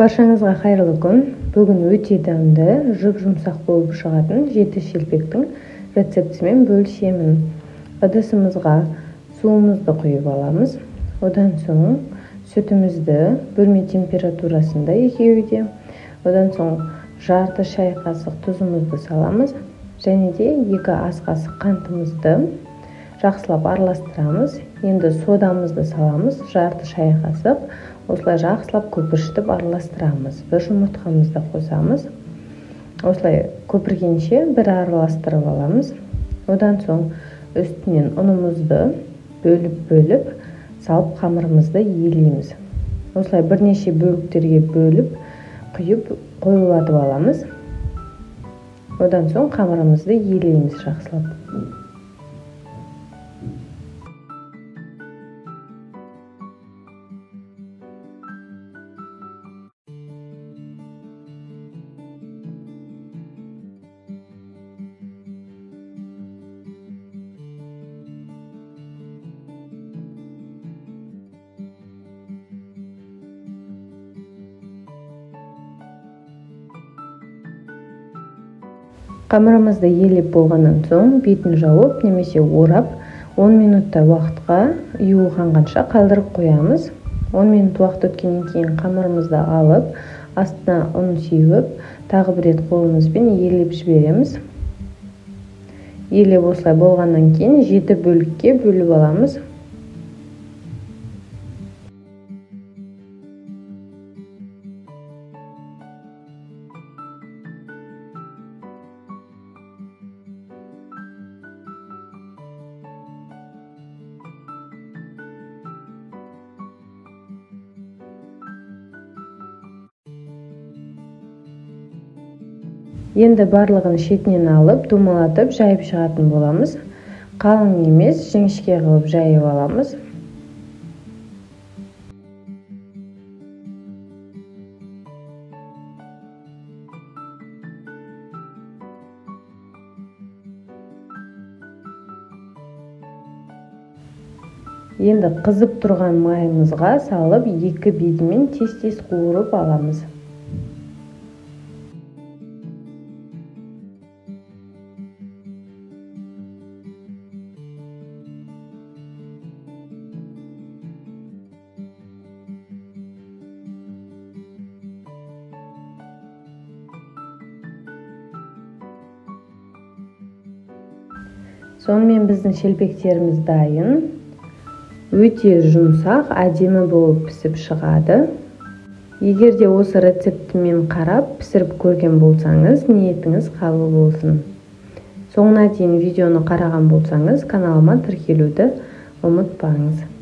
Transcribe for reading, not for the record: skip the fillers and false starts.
Баршаңызға қайырлы күн. Бүгін өте дәмді, жұп-жұмсақ болып шығатын 7 шелпектің рецептімен бөлісемін. Ыдысымызға суымызды құйып аламыз. Одан соң сүтімізді бөлме температурасында екеуі де. Одан соң жарты шай қасық тұзымызды саламыз. Және де 2 ас қасық қантымызды жақсылап араластырамыз. Енді содамызды саламыз, жарты шай қасық. Осылай жақсылап көпіршітіп араластырамыз. Бір жұмыртқамызды қосамыз. Осылай көпіргенше бір араластырып аламыз. Одан соң үстінен ұнымызды бөліп-бөліп салып қамырымызды елейміз. Осылай бірнеше бөліктерге бөліп, құйып, қоюлатып аламыз. Одан соң қамырымызды елейміз жақсылап. Қамырымызды елеп болғаннан соң бетін жауып немесе орап 10 минутта уақытқа ұюы қанғанша қалдырып қоямыз. 10 минут уақыт өткеннен кейін қамырымызды алып, астына ұн сеуіп, тағы бір рет қолымызбен елеп жібереміз. Елеп осылай болғаннан кейін 7 бөлікке бөліп аламыз. Енді барлығын шетінен алып, домалатып жайып шығатын боламыз. Қалың емес, жіңішке қылып жайып аламыз. Енді қызып тұрған майымызға салып, екі бетімен тез-тез қуырып аламыз. Сонымен біздің шелпектеріміз дайын. Өте жұмсақ, әдемі болып пісіп шығады. Егер де осы рецептімен қарап, пісіріп көрген болсаңыз, ниетіңіз қабыл болсын. Соңына дейін видеоны қараған болсаңыз, каналыма тіркелуді ұмытпаңыз.